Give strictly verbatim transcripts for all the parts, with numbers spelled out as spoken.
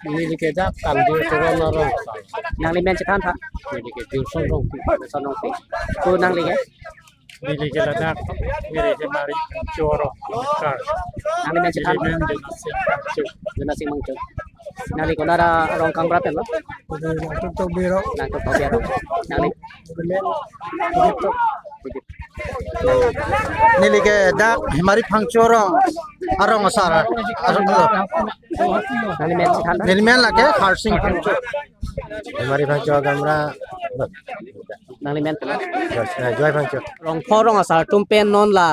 Neli ke dak Kamjir Teron arong asar. Nangli men chethan tha. Neli ke Dilson Rongpi. Dilson Rongpi. Ko nangli ke? Neli ke ladak, neli ke Mari Choro. Kar. Nangli men chethan. Neli men Jonasing Mangcho. Jonasing Mangcho. Nangli konat arong kangprap lo? Nangtum Tokbi arong. Nangtum Tokbi arong. Nangli? Neli ke dak Mari Phangcho arong, arong asar, arong asar. Nangli men chethan. Neli men lake Harsing Phangcho. Mari Phangcho Gamra. Nangli men tha. Joy, eh, Joy Phangcho. Rongpho rong asar atum pen non la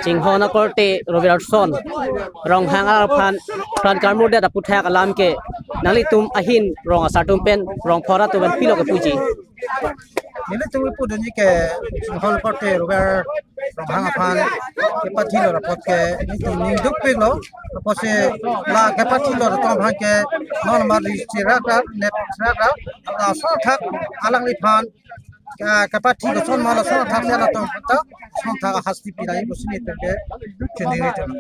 chinghon akorte Robertson Ronghang aphan pran karmur det aputhak alam ke nanglitum ahin rong asar atum pen Rongpho arat atum pen pilo kepuji? Nelitum kepudunji ke chinghon akorte Robert Ronghang aphan kepathilo apot ke nelitum ning dukpiklo. Apotsi la kepathilo atum aphan ke non mari chirak rak, net chirak rak, la asonthak alangliphan, ah, kepathi koson ma la asonthak si latum ta asonthak ahasti pinai pusi nelitum ke chiningri atum.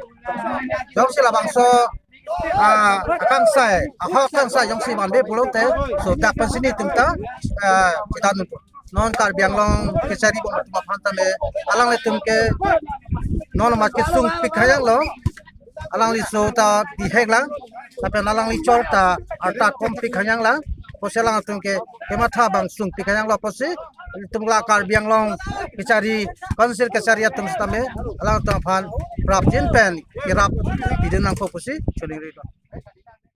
Jongsi labangso, ah, akangsai, ahok akangsai jongsi vanve pulote, so dak pensi nelitum ta, ah, kita nungpo. Non Karbi Anglong kachari bom atum aphan tame, alanglitum ke non mat kesung pik khajanglo, alangli so ta bihek lang, lapen alangli chor ta arta kom pik khajang lang, pusi alangtum ke kematha abang sung pik khajanglo pusi, itum la Karbi Anglong kachari, council kachari atum sitame, alangtum aphan prapjin pen kerap pidun nangpo pusi, chiningri lo.